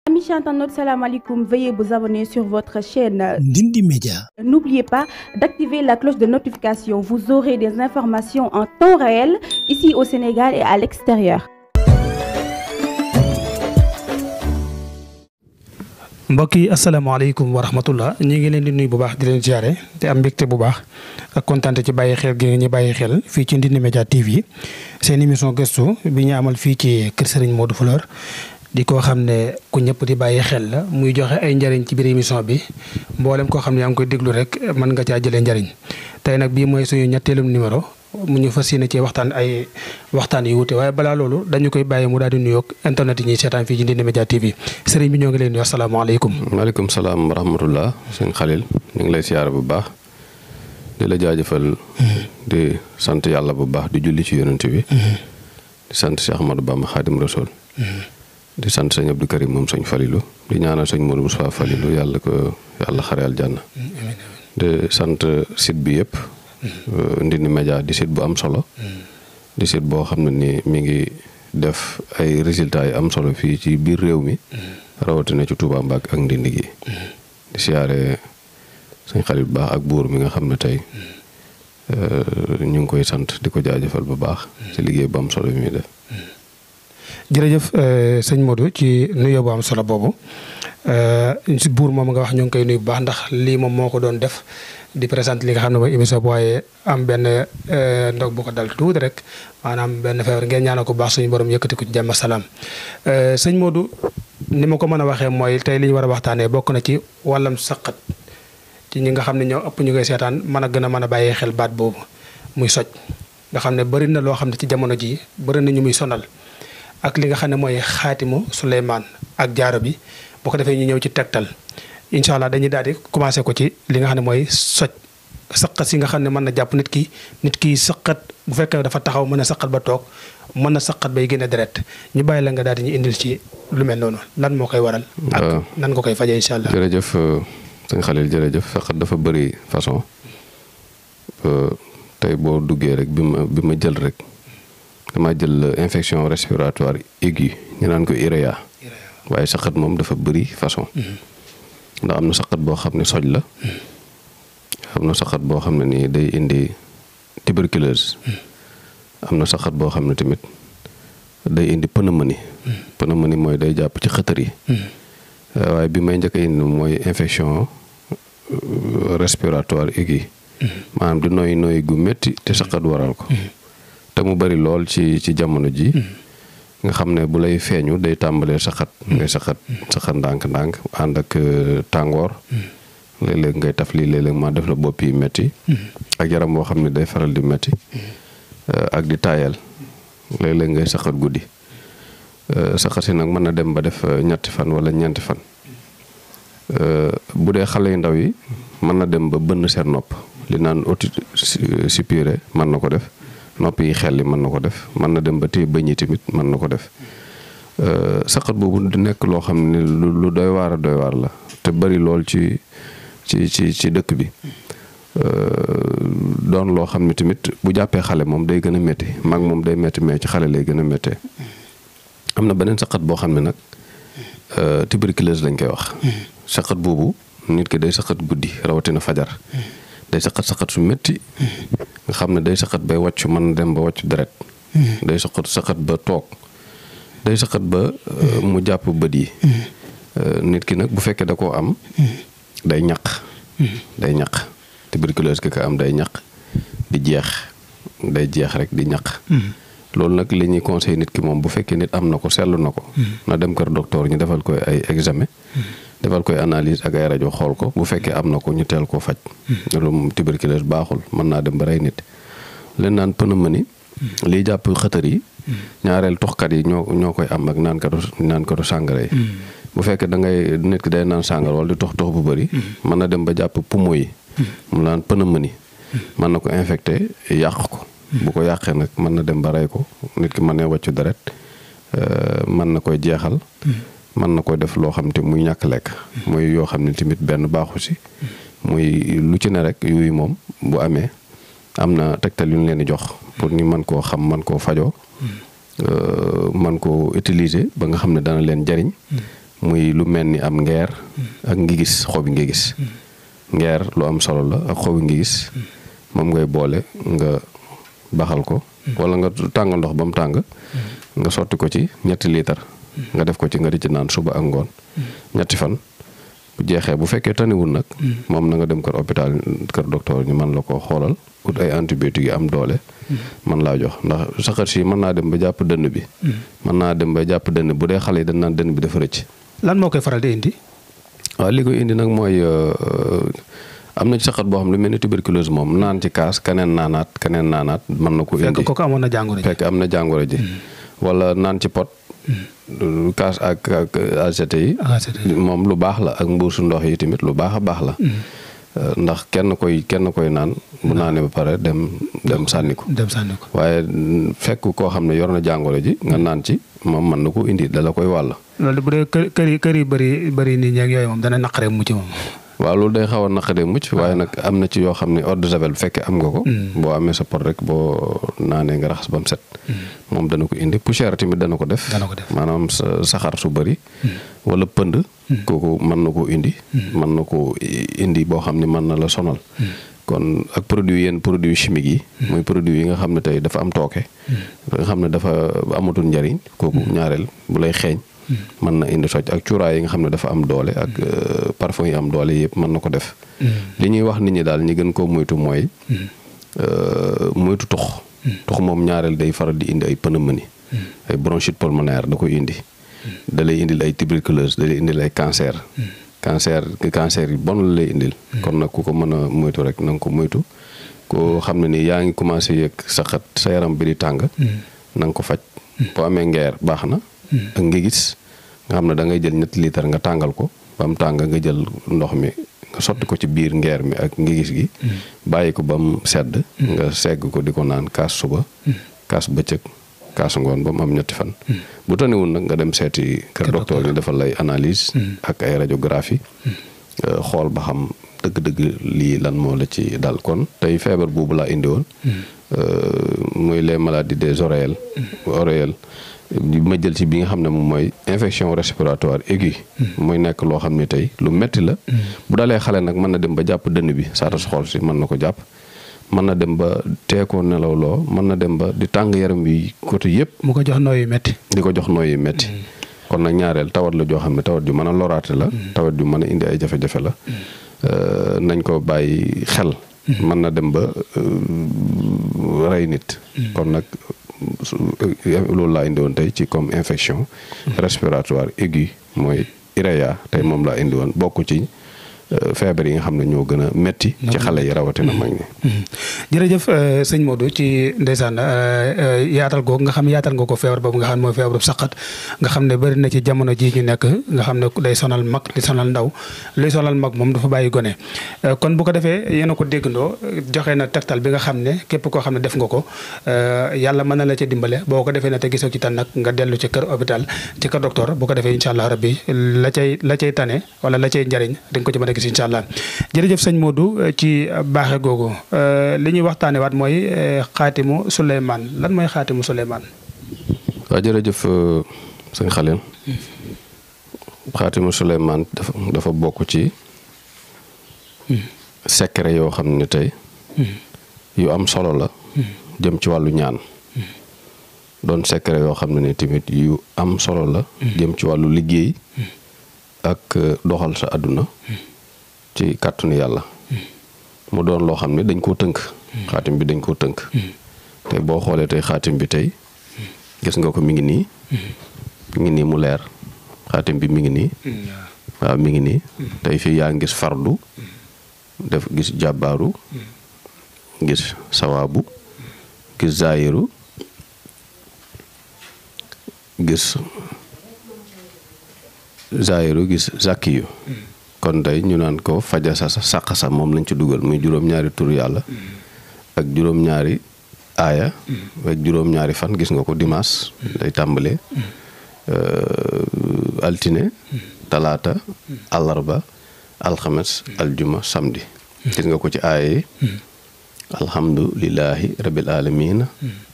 Amis internautes, salam alaikum. Veuillez vous abonner sur votre chaîne Ndindy Média. N'oubliez pas d'activer la cloche de notification. Vous aurez des informations en temps réel ici au Sénégal et à l'extérieur. mbokk yi asalaamaaleykum wa rahmatullah ñi ngi leen di nuyu bu baax di leen ziare te am mbégte bu baax ak kontaante ci bàyyi xel gi ñu bàyyi xel fii ci Ndindy Média TV seen émission gëstu bi ñu amal fii ci kër Serigne Modou Fleur di ko xam ne ku ñëpp di bàyyi xel la muy joxe ay njariñ ci biir émission bi mboolem koo xam ne yaa ngi koy déglu rek mën nga caa jëlee njariñ tey nag bii mooy suñu ñetteelum numéro mu ñu fas yéene ci waxtaan yu wute waaye balaa loolu dañu koy bàyyi mu daal di nuyoog internet yi ñuy seetaan fii ci Ndindy Média TV sëriñ bi ñoo ngi leen di wax asalaamaaleykum. maaleykum salaam wa rahmatullah sëñ Xalil ñu ngi lay siyaare bu baax di la jaajëfal di sant yàlla bu baax di julli ci yonent bi di sant Cheikh Ahmadou Bamba Khadim Rasoul di sant sëñ Abdou Karim moom sëñ Falilou di ñaanal sëñ Modou Moussa Falilou yàlla ko yàlla xare aljanna di sant site bi yëpp Ndindy Média di site bu am solo di site boo xam ne ni mi ngi def ay résultats yu am solo fii ci biir réew mi rawatina ci Touba Mbacké ak Ndindi gi di siyaare sëñ Xalil bu baax ak buur mi nga xam ne tey ñu ngi koy sant di ko jaajëfal bu baax ci liggéey bu am solo bi muy def. jërëjëf sëñ Modou ci nuyoo bu am solo boobu si buur moom nga wax ñu ngi koy nuyu bu baax ndax lii moom moo ko doon def di présenter li nga xam ne mooy émission bu waaye am benn ndog bu ko dal tuuti rek maanaam benn feebar ngeen ñaanal ko bu baax suñu borom yëkkati ko ci jàmm salaam. sëñ Modou ni ma ko mën a waxee mooy tey li ñu war a waxtaanee bokk na ci wàllam saqat ci ñi nga xam ne ñoo ëpp ñu koy seetaan mën a bàyyee xel baat boobu muy soj nga xam ne bëri na loo xam ne ci jamono jii bëri na ñu muy sonal. ak li nga xam ne mooy xaatimu Souleymane ak jaaro bi boo ko defee ñu ñëw ci tegtal incha allah dañuy daal di commencé ko ci li nga xam ne mooy soj saqat si nga xam ne mën na jàpp nit ki saqat bu fekkee dafa taxaw mën a saqat ba toog mën na saqat bay génne deret ñu bàyyi la nga daal di ñu indil ci lu mel noonu lan moo koy waral. ak nan nga koy fajee incha allah. jërëjëf sëñ Xalil jërëjëf saqat dafa bëri façon tey boo duggee rek bi ma jël rek. dama jël infection respiratoire aiguë ñu naan ko IREA waaye saqat moom dafa bëri façon ndax am na saqat boo xam ne soj la am na saqat boo xam ne nii day indi tuberculose am na saqat boo xam ne tamit day indi pneumonie mooy day jàpp ci xëtër yi waaye bi may njëkk a indi mooy infection respiratoire aiguë maanaam di nooy gu métti te saqat waral ko te mu bari lool ci jamono ji nga xam ne bu lay feeñu day tàmbalee saxat ngay saxat ndànk-ndànk ànd ak tàngoor léeg-léeg ngay taf lii léeg-léeg ma def la bopp yi métti ak yaram boo xam ne day faral di métti ak di taayal léeg-léeg ngay saxat guddi saxat si nag mën na dem ba def 3 fan wala 4 fan bu dee xale yu ndaw yi mën na dem ba bënn seen nopp li naan otite supurée mën na ko def nopp yi xel li mën na ko def mën na dem ba téye bëñ yi tamit mën na ko def saqat boobu di nekk loo xam ne lu doy waar la te bari lool ci dëkk bi doon loo xam ne tamit bu jàppee xale moom day gën a métti mag moom day métti mais ci xale lay gën a méttee am na beneen saqat boo xam ne nag tuberculose lañ koy wax saqat boobu nit ki day saqat guddi rawatina fajar day saqat su métti nga xam ne day saqat bay wàcc mën na dem ba wàcc deret day saqat ba toog day saqat ba mu jàpp bët yi nit ki nag bu fekkee da koo am day ñaq tuberculose ki ko am day ñaq di jeex rek di ñaq loolu nag li ñuy conseil nit ki moom bu fekkee nit am na ko seetlu na ko na dem kër docteur ñu defal koy ay examen defal koy analyse ak ay rajo xool ko bu fekkee am na ko ñu teel koo faj loolu moom tuberculose baaxul mën naa dem ba rey nit leen naan pneumonie liy jàpp xëtër yi ñaareel toxkat yi ñoo koy am ak naankatu sàngara yi bu fekkee da ngay nit ki day naan sàngara wala di tox bu bëri mën na dem ba jàpp poumon yi mu naan pneumonie mën na ko infecté yàq ko bu ko yàqee nag mën na dem ba rey ko nit ki mën na wàccu deret mën na koy jeexal mën na ko def loo xam te muy ñàkk lekk muy yoo xam ne tamit benn baaxu si muy lu ci ne rek yooyu moom bu amee am na tegtal yu ñu leen di jox pour ñu mën koo xam mën koo fajoo man koo utiliser ba nga xam ne dana leen jariñ muy lu mel ni am ngeer ak ngigis xobi ngigis ngeer lu am solo la ak xobi ngigis moom ngay boole nga baxal ko wala nga tàngal ndox ba mu tàng nga sotti ko ci 3 litre nga def ko ci nga di ci naan suba ak ngoon 3 fan bu jeexee bu fekkee taniwul nag moom na nga dem kër hôpital kër docteur ñu mën la ko xoolal ut ay antibiotiques yi am doole man laa jox ndax saxar si mën naa dem ba jàpp dënn bi mën naa dem ba jàpp dënn bu dee xale yi dañ naan dënn bi dafa rëcc. lan moo koy faral di indi. waaw li koy indi nag mooy am na ci saxat boo xam lu mel ni tuberculose moom naan ci kaas keneen naanaat mën na ko indi. fekk kooku amoon na jàngoro ji. fekk am na jàngoro ji. wala naan ci pot. kaas ak ACT yi. moom lu baax la ak mbuusu ndox yi tamit lu baax a baax la. ndax kenn koy naan bu naanee ba pare dem sànni ko. waaye fekk koo xam ne yor na jàngoro ji nga naan ci moom mën na ko indi dala koy wàll. loolu bu dee kër yi bëri nit ñi ak yooyu moom dana naqaree mucc moom. waaw loolu day xaw a naqaree mucc waaye nag am na ci yoo xam ne eau de javel bu fekkee am nga ko. boo amee sa pot rek boo naanee nga raxas ba mu set. moom dana ko indi poussière tamit dana ko def. maanaam saxaar su bëri. wala pënd. kooku mën na koo indi. mën na koo indi boo xam ne mën na la sonal. kon ak yenn produit chimiques yi. mooy produit yi nga xam ne tey dafa am tooke. nga xam ne dafa amatul njariñ kooku ñaareel bu lay xeeñ. mën na indi socc ak cuuraay yi nga xam ne dafa am doole ak parfum yi am doole yëpp mën na ko def. li ñuy wax nit ñi daal ñi gën koo moytu mooy moytu tux. tux moom ñaareel day faral di indi ay pneumonie. ay bronchite pulmonaire da koy indi. da lay indil ay tuberculose da lay indil ay cancer. cancer yi bon la lay indil. kon nag ku ko mën a moytu rek na nga ko moytu. koo xam ne ni yaa ngi commencé yëg sa yaram bi di tàng. na nga ko faj. boo amee ngeer baax na. ak ngigis nga xam ne da ngay jël 3 litre nga tàngal ko ba mu tàng nga jël ndox mi nga sotti ko ci biir ngeer mi ak ngigis gi bàyyi ko ba mu sedd nga segg ko di ko naan kaas suba kaas bëccëg kaas ngoon ba mu am 3 fan bu taniwul nag nga dem seeti kër docteur ñu defal lay analyse ak ay radiographie xool ba xam dëgg-dëgg lii lan moo la ci dal kon tey feebar boobu laa indi woon muy les maladies des oreilles ma jël ci bi nga xam ne moom mooy infection respiratoire aiguë muy nekk loo xam ne tey lu metti la bu dalee xale nag mën na dem ba jàpp dënn bi saata su xool si mën na ko jàpp mën na dem ba teekoo nelaw loo mën na dem ba di tàng yaram wi côté yëpp mu ko jox nooyu metti di ko jox nooyu metti kon nag ñaareel tawat la joo xam ne tawat ju mën a loraate la tawat ju mën a indi ay jafe-jafe la nañ ko bàyyi xel mën na dem ba rey nit kon nag loolu laa indi woon tey ci comme infection respiratoire aiguë mooy IREA tey moom laa indi woon bokk ci feebar yi nga xam ne ñoo gën a metti ci xale yi rawatina mag ñi. jërëjëf sëñ Modou ci ndeysaan yaatal googu nga xam yaatal nga ko feebar boobu nga xam ne mooy feebaru saqat nga xam ne bari na ci jamono ji ñu nekk nga xam ne day sonal mag di sonal ndaw luy sonal mag moom dafa bàyyi gone kon bu ko defee yéen a ko déggandoo joxe na tegtal bi nga xam ne képp koo xam ne def nga ko yàlla mën na la ca dimbale boo ko defee ne te gisoo ci tan nag nga dellu ci kër hôpital ci kër docteur bu ko defee incha allah rabbi la cay tane wala la cay njariñ di nga ko ci mën a gis incha allah jërëjëf sëñ Modou ci baaxe googu li ñuy waxtaane waat mooy xaatimu Souleymane lan mooy xaatimu Souleymane. waaw jërëjëf sëñ Xalil xaatimu Souleymane dafa bokk ci secret yoo xam ne tey yu am solo la jëm ci wàllu ñaan doon secret yoo xam ne ni tamit yu am solo la jëm ci wàllu liggéey ak doxal sa àdduna ci kàttanu yàlla mu doon loo xam ne dañ koo tënk xaatim bi dañ koo tënk te boo xoolee tey xaatim bi tey gis nga ko mi ngi nii mu leer xaatim bi mi ngi nii waaw mi ngi nii tey fii yaa ngi gis fardu def gis jàbbaaru gis sawaabu gis zaayiru gis zakiyu kon tey ñu naan ko faja sa sàq sa moom lañ ci dugal muy juróom-ñaari tur yàlla ak juróom-ñaari aaya ak juróom-ñaari fan gis nga ko dimanche day tàmbalee altine talaata àllarba alxames aljuma samedi gis nga ko ci aaya yi alhamdulillahi rabbil alamina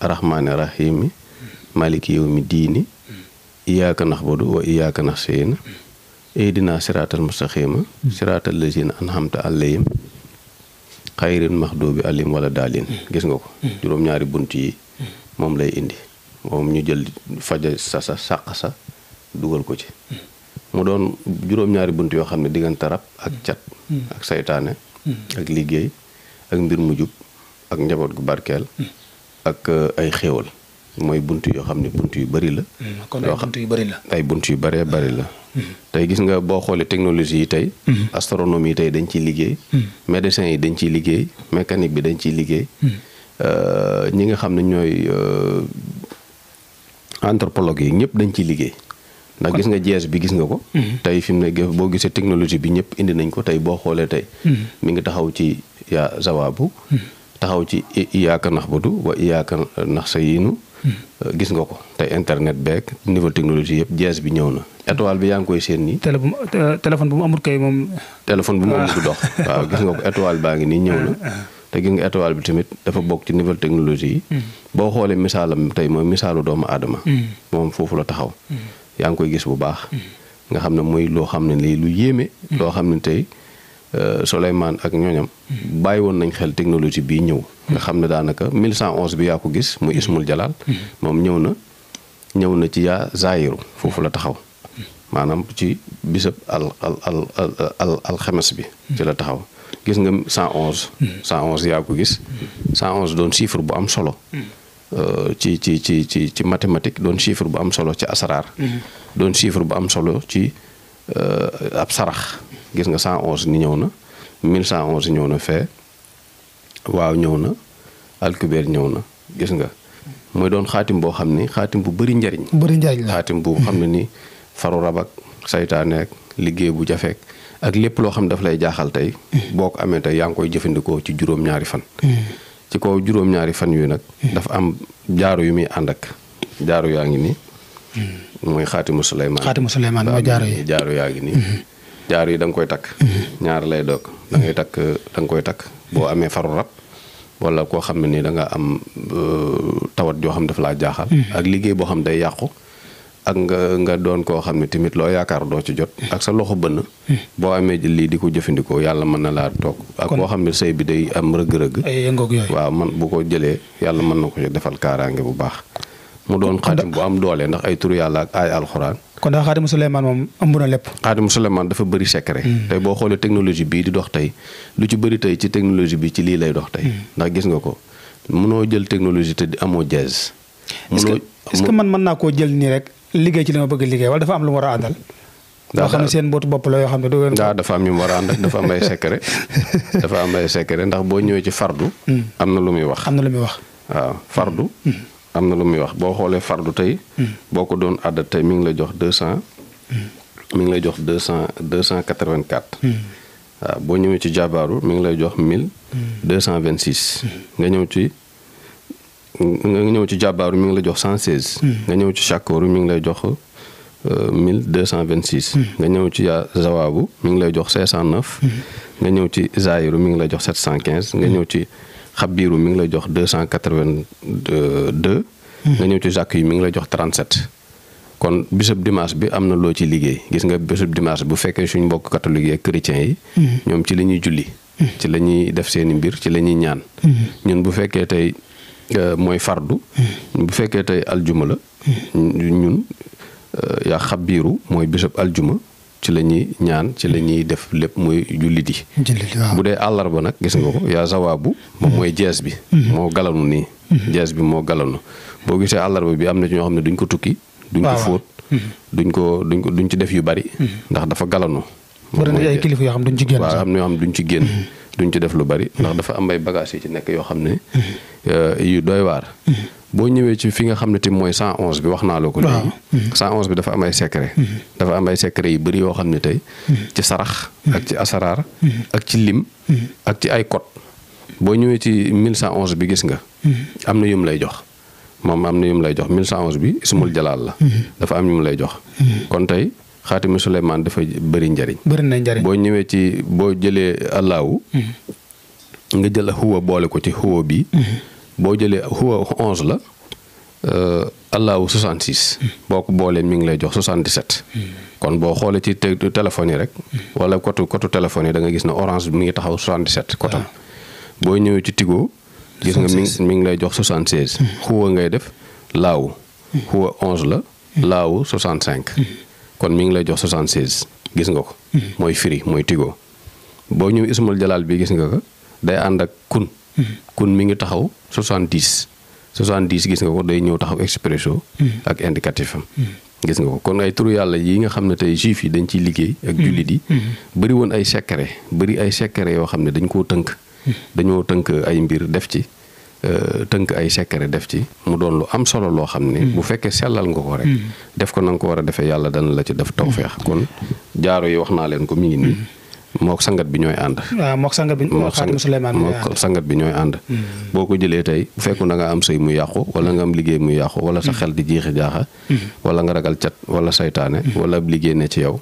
arrahmani rahimi maliki yawmi diini iyyaka na'budu wa iyyaka nasta'in ihdina siraatal mustaqima siraatal lazina an'amta alayhim xayril maxduubi alayhim wala daalin gis nga ko juróom-ñaari bunt yi moom lay indi moom ñu jël faja sa sàq sa dugal ko ci mu doon juróom-ñaari bunt yoo xam ne diggante rab ak cat ak saytaane ak liggéey ak mbir mu jub ak njaboot gu barkeel ak ay xéewal mooy bunt yoo xam ne bunt yu bari la kon ay bunt yu bari la ay bunt yu bëree bari la tey gis nga boo xoolee technologie yi tey astronomie yi tey dañ ciy liggéey médecins yi dañ ciy liggéey mécanique bi dañ ciy liggéey ñi nga xam ne ñooy anthropologue yi ñëpp dañ ciy liggéey ndax gis nga jees bi gis nga ko tey fi mu ne boo gisee technologie bi ñëpp indi nañ ko tey boo xoolee tey mi ngi taxaw ci yaa zawaabu taxaw ci iyaaka naxbudu wa iyaaka nasta'iinu gis nga ko tey internet beeg niveau technologie yëpp jees bi ñëw na étoile bi yaa ngi koy seen nii téléphone bu mu amul kay moom téléphone bu mu amul du dox waaw gis nga ko étoile baa ngi nii ñëw na te gis nga étoile bi tamit dafa bokk ci niveau technologie yi boo xoolee misaalam tey mooy misaalu doomu aadama moom foofu la taxaw yaa ngi koy gis bu baax nga xam ne mooy loo xam ne lii lu yéeme loo xam ne tey Souleymane ak ñooñam bàyyi woon nañ xel technologie bii ñëw nga xam ne daanaka 1111 bi yaa ko gis muy ismul jalal moom ñëw na ci yaa zaayiru foofu la taxaw maanaam ci bisab alxames bi ci la taxaw gis nga 111 yaa ko gis 111 doon chiffre bu am solo ci mathématique doon chiffre bu am solo ci asaraar doon chiffre bu am solo ci ab sarax gis nga 111 ni ñëw na 1111 ñëw na fee waaw ñëw na alkubeer ñëw na gis nga mooy doon xaatim boo xam ni xaatim bu bëri njariñ la xaatim bu xam ne ni faru rabak saytaane ak liggéey bu jafeek ak lépp loo xam ne daf lay jaaxal tey boo ko amee tey yaa ngi koy jëfandikoo ci juróom-ñaari fan ci kaw juróom-ñaari fan yu nag dafa am jaaro yu muy ànd ak jaaro yaa ngi nii mooy xaatimu Souleymane mooy jaaro yaa ngi nii jaaro yi da nga koy takk ñaar lay doog da nga koy takk boo amee faru rab wala koo xam ne ni da nga am tawat joo xam dafa laa jaaxal ak liggéey boo xam day yàqu ak nga doon koo xam ne tamit loo yaakaar doo ci jot ak sa loxo bënn boo amee lii di ko jëfandikoo yàlla mën na laa toog ak koo xam ne sëy bi day am rëgg-rëgg waaw man bu ko jëlee yàlla mën na ko ci defal kaaraange bu baax mu doon xaatim bu am doole ndax ay turu yàlla ak ay alxuraan kon daal xaatimu Souleymane moom ëmb na lépp xaatimu Souleymane dafa bëri secret tey boo xoolee technologie bii di dox tey lu ci bëri tey ci technologie bi ci lii lay dox tey ndax gis nga ko mënoo jël technologie te di amoo jazz est-ce que man mën naa koo jël nii rek liggéey ci li ma bëgg liggéey wala dafa am lu mu war a àndal loo xam ne seen mbootu bopp la yoo xam ne waaw dafa am ñu mu war a ànd ak dafa am ay secret dafa am ay secret ndax boo ñëwee ci fardu am na lu muy wax waaw fardu am na lu muy wax boo xoolee fardu tey boo ko doon àdda tey mi ngi lay jox 200 mi ngi lay jox 284 waaw boo ñëwee ci jabaaru mi ngi lay jox 1226 nga ñëw ci jabaaru mi ngi lay jox 116 nga ñëw ci shakooru mi ngi lay jox 1226 nga ñëw ci zawaabu mi ngi lay jox 509 nga ñëw ci zaayiru mi ngi lay jox 715 nga ñëw ci xabiiru mi ngi lay jox 282 nga ñëw ci jàkk yi mi ngi lay jox 37 kon bisub dimanche bi am na loo ci liggéey gis nga bisub dimanche bu fekkee suñ mbokk catholique yi ak chrétiens yi ñoom ci la ñuy julli ci la ñuy def seeni mbir ci la ñuy ñaan ñun bu fekkee tey mooy fardu bu fekkee tey aljuma la ñun yaa xabiiru mooy bisub aljuma ci la ñuy ñaan ci la ñuy def lépp mooy jullit yi bu dee àllarba nag gis nga ko yaa zawaabu moom mooy jees bi moo galanu nii jees bi moo galanu boo gisee àllarba bi am na ci ñoo xam ne duñ ko tukki duñ ko fóot duñ ci def yu bari ndax dafa galanu ay kilifa yoo xam duñ ci génn waaw am na yoo xam duñ ci génn duñ ci def lu bari ndax dafa am ay bagages yi ci nekk yoo xam ne yu doy waar boo ñëwee ci fi nga xam ne tamit mooy 111 bi wax naa la ko léegi 111 bi dafa am ay secret dafa am ay secret yu bëri yoo xam ne tey ci sarax ak ci asaraar ak ci lim ak ci ay code boo ñëwee ci 1111 bi gis nga am na yum lay jox moom am na yum lay jox 1111 bi ismul jalaal la dafa am yum lay jox kon tey xaatimu Souleymane dafa bëri njariñ boo ñëwee ci boo jëlee allahu nga jël huwa boole ko ci huwa bi boo jëlee huwa 11 la allahu 66 boo ko boolee mi ngi lay jox 77 kon boo xoolee ci téléphone yi rek wala côté téléphone yi da nga gis ne orange bi mi ngi taxaw 77 côté boo ñëwee ci Tigo gis nga mi ngi lay jox 76 xuwa ngay def laawu xuwa 11 la laawu 65 kon mi ngi lay jox 76 gis nga ko mooy Free mooy Tigo boo ñëw ismul jalaal bi gis nga ko day ànd ak kun mi ngi taxaw 70 gis nga ko day ñëw taxaw expresso ak indicatif am gis nga ko kon ay turu yàlla yi nga xam ne tey juif yi dañ ciy liggéey ak jullit yi bëri woon ay secret yoo xam ne dañoo tënk ay mbir def ci tënk ay secret def ci mu doon lu am solo loo xam ne bu fekkee sellal nga ko rek def ko na nga ko war a defee yàlla dana la ci def tawfeex kon jaaro yi wax naa leen ko mi ngi nii mook sangat bi ñooy ànd. waaw mook sangat bi ñooy ànd. boo ko jëlee tey bu fekku da nga am sëy muy yàqu wala nga am liggéey muy yàqu wala sa xel di jiixi jaaxa wala nga ragal cat wala saytaane wala liggéey ne ci yow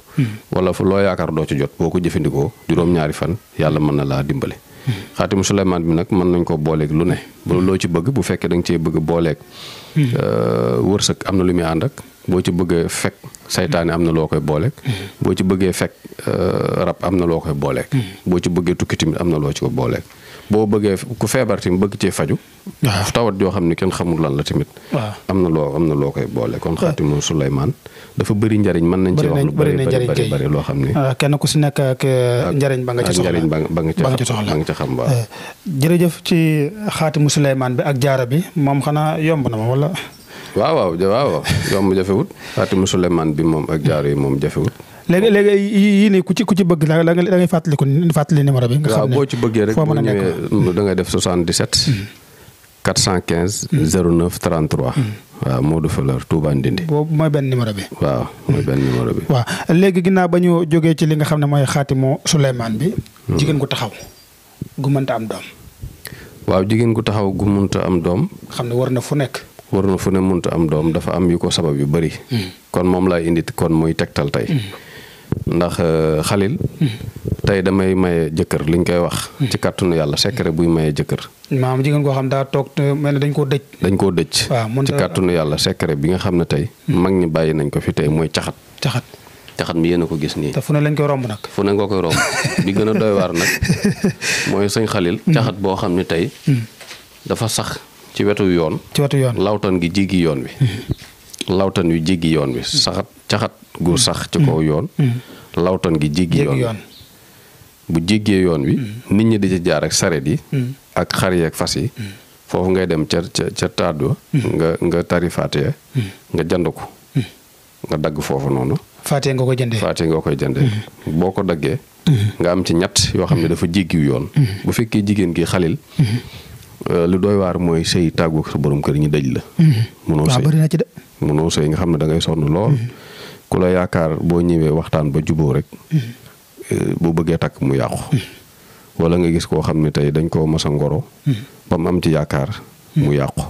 wala fu loo yaakaar doo ci jot boo ko jëfandikoo juróom-ñaari fan yàlla mën na laa dimbale. xaatimu Suleymaan bi nag mën nañ ko booleeg lu ne loo ci bëgg bu fekkee da nga cee bëgg booleeg wërsëg am na lu muy ànd ak boo ci bëggee fekk saytaane am na loo koy booleeg boo ci bëggee fekk rab am na loo koy booleeg boo ci bëggee tukki tamit am na loo ci ko booleeg boo bëggee ku feebar tamit bëgg cee faju tawat joo xam ne kenn xamul lan la tamit am na loo koy boole kon xaatimu Suleymaan dafa bëri njariñ mën nañ ci wax lu bëri loo xam ne kenn ku si nekk ak njariñ ba nga ci soxla ba nga ci xam waaw jërëjëf ci xaatimu Suleymaan bi ak jaara bi moom xanaa yomb na ma wala waaw yomb jafewut xaatimu Suleymaan bi moom ak jaaro yi moom jafewut léegi yii nii ku ci bëgg da ngay fàttali numéro bi nga xam ne boo ci bëggee rek boo ñëwee da ngay def 77 415 09 33 waaw Modou Fleur Touba Ndindi boobu mooy benn numéro bi waaw mooy benn numéro bi waaw léegi ginnaaw ba ñu jógee ci li nga xam ne mooy xaatimu Suleymaan bi jigéen gu taxaw gu mënta am doom waaw jigéen gu taxaw gu mënta am doom xam ne war na fu ne mënta am doom dafa am yu ko sabab yu bëri kon moom laay indi kon muy tegtal tey ndax Xalil tey damay maye jëkkër liñ koy wax ci kàttanu yàlla secret buy maye jëkkër maam jigéen koo xam daa toog mel ne dañ koo dëj ci kàttanu yàlla secret bi nga xam ne tey mag ñi bàyyi nañ ko fi tey mooy caxat mi yéen a ko gis nii te fu ne lañ koy romb nag fu ne nga koy romb bi gën a doy waar nag mooy sëñ Xalil caxat boo xam ne tey dafa sax ci wetu yoon lawtan gi jéggi yoon bi lawtan yu jéggi yoon bi caxat gu sax ci kaw yoon lawtan gi jéggi yoon bu jéggee yoon wi nit ñi di ci jaar ak saret yi ak xar yi ak fas yi foofu ngay dem ca taadwa nga tari faatiya nga jënd ko nga dagg foofu noonu faatiya nga koy jëndee boo ko daggee nga am ci ñett yoo xam ne dafa jéggiw yoon bu fekkee jigéen gi Xalil lu doy waar mooy sëy tàggu sa borom kër ñi dëj la mënoo sëy nga xam ne da ngay sonn lool ku la yaakaar boo ñëwee waxtaan ba juboo rek boo bëggee takk mu yàqu wala nga gis koo xam ne tey dañ koo masa ngoro ba mu am ci yaakaar mu yàqu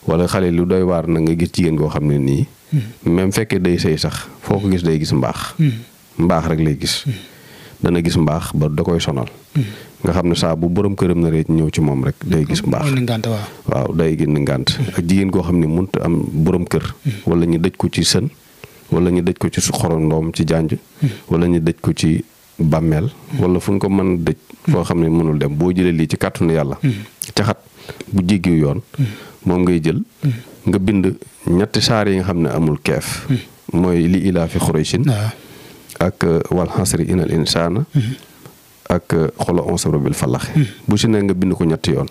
wala xale lu doy waar na nga gis jigéen koo xam ne nii même fekkee day sëy sax foo ko gis day gis mbaax rek lay gis dana gis mbaax ba da koy sonal nga xam ne saa bu borom këram na rek ñëw ci moom rek day gis mbaax waaw day gis ngànt ak jigéen koo xam ne mënut am borom kër wala ñu dëj ko ci sën wala ñu dëj ko ci xorondoom ci janj wala ñu dëj ko ci bàmmeel wala fu ñu ko mën dëj foo xam ne mënul dem boo jëlee lii ci kàttanu yàlla caxat bu jéggiw yoon moom ngay jël nga bind ñetti saar yi nga xam ne amul keef mooy li ilaa fi xuraysin ak wal xasri inal insaana ak xolo on sabra bil falax bu si ne nga bind ko ñetti yoon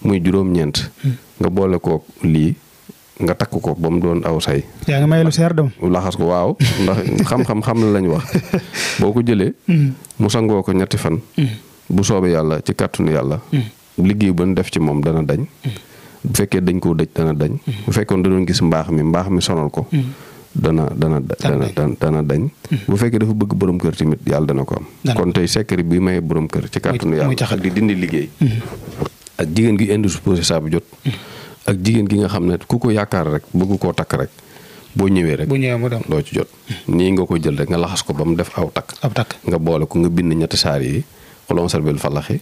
muy juróom-ñeent nga boole ko lii nga takk ko ba mu doon aw say yaa ngi may lu seer dem laxas ko waaw ndax xam la lañ wax boo ko jëlee mu sangoo ko ñetti fan bu soobee yàlla ci kàttanu yàlla liggéey ba ñu def ci moom dana dañ bu fekkee dañ koo dëj dana dañ bu fekkoon da doon gis mbaax mi sonal ko dana dañ bu fekkee dafa bëgg borom kër tamit yàlla dana ko am kon tey secret bi maye borom kër ci kàttanu yàlla ak di dindi liggéey ak jigéen gi indisposé saa bu jot ak jigéen gi nga xam ne ku ko yaakaar rek bëgg koo takk rek boo ñëwee rek doo ci jot nii nga ko jël rek nga laxas ko ba mu def aw takk nga boole ko nga bind ñetti saar yi xolon sarbel falaxi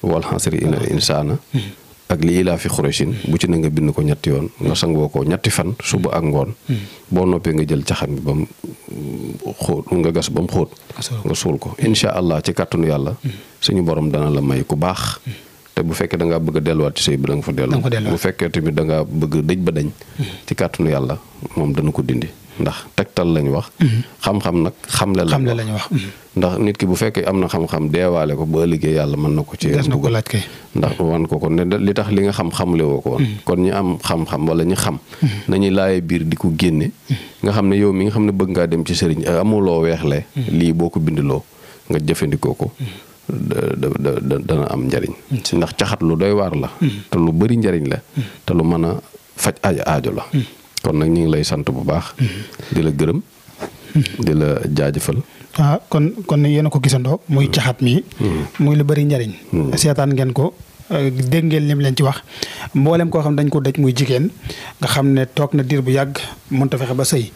wal xasri ina insaana ak li ilaa fi Xuraysin bu ci na nga bind ko ñetti yoon nga sangoo ko ñetti fan suba ak ngoon boo noppee nga jël caxam bi ba mu xóot nga gas ba mu xóot nga suul ko incha allah ci kàttanu yàlla suñu borom dana la may ku baax te bu fekkee da ngaa bëgg a delluwaat ci sëy bi da nga fa dellu bu fekkee tamit da ngaa bëgg dëj ba dañ ci kàttanu yàlla moom dana ko dindi ndax tegtal lañ wax xam-xam nag xamle lañ wax ndax nit ki bu fekkee am na xam-xam deewaale ko ba ëllëgee yàlla mën na ko ci dugal ndax wan ko ne li tax li nga xam xamle woo ko woon kon ñi am xam-xam wala ñi xam nañuy laaye biir di ko génne nga xam ne yow mi nga xam ne bëgg ngaa dem ci sëriñ amuloo weexle lii boo ko bindiloo nga jëfandikoo ko dana am njariñ ndax caxat lu doy waar la te lu bari njariñ la te lu mën a faj aajo la kon nag ñu ngi lay sant bu baax di la gërëm di la jaajëfal kon yéen a ko gisandoo muy caxat mi muy lu bari njariñ seetaan ngeen ko dégg ngeen lim leen ci wax mboolem koo xam dañ ko daj muy jigéen nga xam ne toog na diir bu yàgg mënut a fexe ba sëy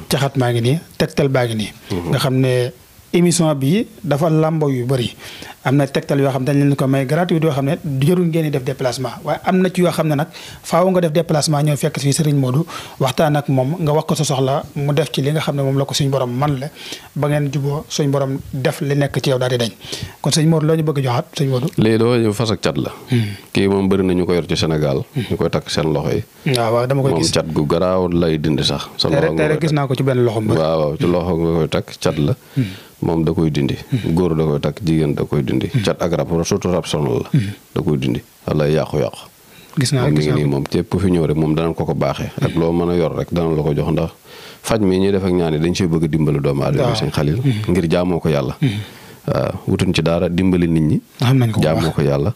caxat maa ngi nii tegtal baa ngi nii nga xam ne émission bi dafa làmbo yu bëri am na tegtal yoo xam dañ leen ko may gratuit yoo xam ne du jarul ngeen di def déplacement waaye am na ci yoo xam ne nag faaw nga def déplacement ñëw fekk fii Serigne Modou waxtaan ak moom nga wax ko sa soxla mu def ci li nga xam ne moom la ko suñ borom man la ba ngeen juboo suñ borom def li nekk ci yow daal di dañ kon sëñ Modou loo ñu bëgg joxaat sëñ Modou. léegi doo fas ak cat la. kii moom bëri na ñu ko yor ci Sénégal. ñu koy takk seen loxo yi. waaw dama koy gis moom cat gu garaaw lay dindi sax. sa loxo nga koy gis naa ko ci benn loxo. waaw ci loxo nga koy takk cat la. moom da koy dindi. góor da koy takk jigéen da koy dindi. cat ak rab surtout rab sonal la. da koy dindi wala yàqu-yàqu. gis naa mi ngi nii moom képp ku fi ñëw rek moom danañ ko baaxee. ak loo mën a yor rek danañ la ko jox ndax faj mi ñuy def ak ñaan yi dañ see bëgg a dimbali doomu aadama sëñ Xalil ngir jaamoo ko yàlla. waaw wutuñ ci dara dimbali nit ñi. jaamoo ko yàlla.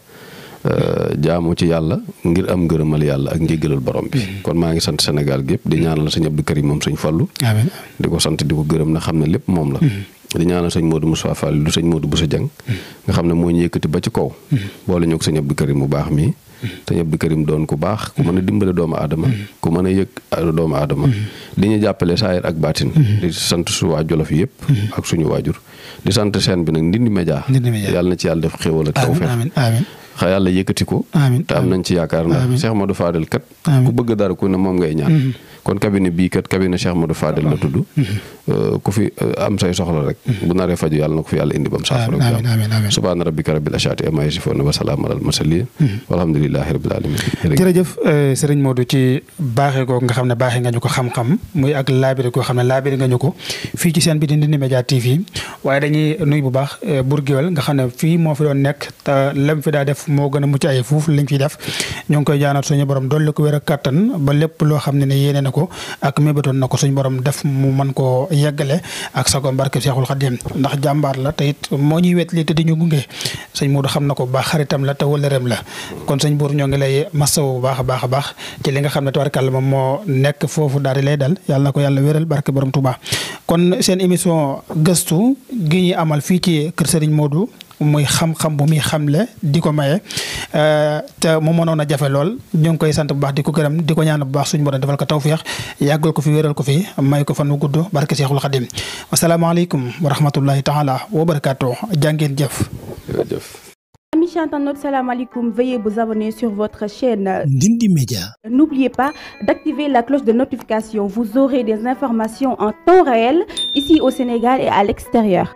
jaamu ci yàlla ngir am ngërëmal yàlla ak njéggalal borom bi. kon maa ngi sant Sénégal gépp di ñaanal sëñ Abdou Karim moom sëñ Fallu. amiin di ko sant di ko gërëm na xam ne lépp moom la. di ñaanal sëñ Modou Moussa Fall du sëñ Modou Boussa Dieng nga xam ne moo ñu yëkkati ba ci kaw. boole ñu ko sëñ Abdou Karim mu baax mii. sëñ Abdou Karim doon ku baax ku mën a dimbale doomu aadama. ku mën a yëg doomu aadama. di ñu jàppale saayir ak baatin. di sant su waa Jolof yëpp. ak suñu waajur. di sant seen bi nag Ndindy Média. yàlla na ci yàlla def xéwal ak tawfeex. xa yàlla yëkkati ko. te am nañ ci yaakaar ndax Cheikh Modou Fadel kat. ku bëgg dara ku ne moom ngay ñaan. kon cabinet bii kat cabinet Cheikh Modou Fadel la tudd. ku fi am say soxla rek. bu naree faju yàlla na ko fi yàlla indi ba mu saafara. amiin subhaana rabbika rabbil izzati ammaa yasifuun wa salaamun alal mursaliin walhamdulillahi rabbil aalamiin. jërëjëf Serigne Modou ci baaxee googu nga xam ne baaxee nga ñu ko xam-xam muy ak laabiri koo xam ne laabiri nga ñu ko fii ci seen bi di Ndindy Média TV waaye dañuy nuyu bu baax Bour Gueweul nga xam ne fii moo fi doon nekk te lam fi daa def moo gën a mucc ay fuuf liñ fiy def ñoo ngi koy jaanal suñu borom dolli ko wér ak kàttan ba lépp loo xam ne ne yéene na ko ak mébatoon na ko suñu borom def mu mën koo yeggale ak sago barke Seexul Xadiim ndax jàmbaar la te it moo ñuy wet li te di ñu gunge sëñ Modou xam na ko baax xaritam la te wëllëreem la kon sëñ Bour ñoo ngi lay masawu bu baax a baax ci li nga xam ne tabarkàlla moom moo nekk foofu daal di lay dal yàlla na ko yàlla wéral barke borom Touba kon seen émission gëstu gi ñuy amal fii ci kër Serigne Modou muy xam-xam bu muy xamle di ko maye te mu mënoon a jafe lool ñu ngi koy sant bu baax di ko gërëm di ko ñaan bu baax suñu borom defal ko tawfeex yàggal ko fi wéral ko fi may ko fan wu gudd barke Seexul Xadim wasalaamaaleykum wa rahmatullahi taala wa barakaatu jàngeen jëf. Amis internautes, salam alaikum. Veuillez vous abonner sur votre chaîne Ndindy Média. N'oubliez pas d'activer la cloche de notification. Vous aurez des informations en temps réel ici au Sénégal et à l'extérieur.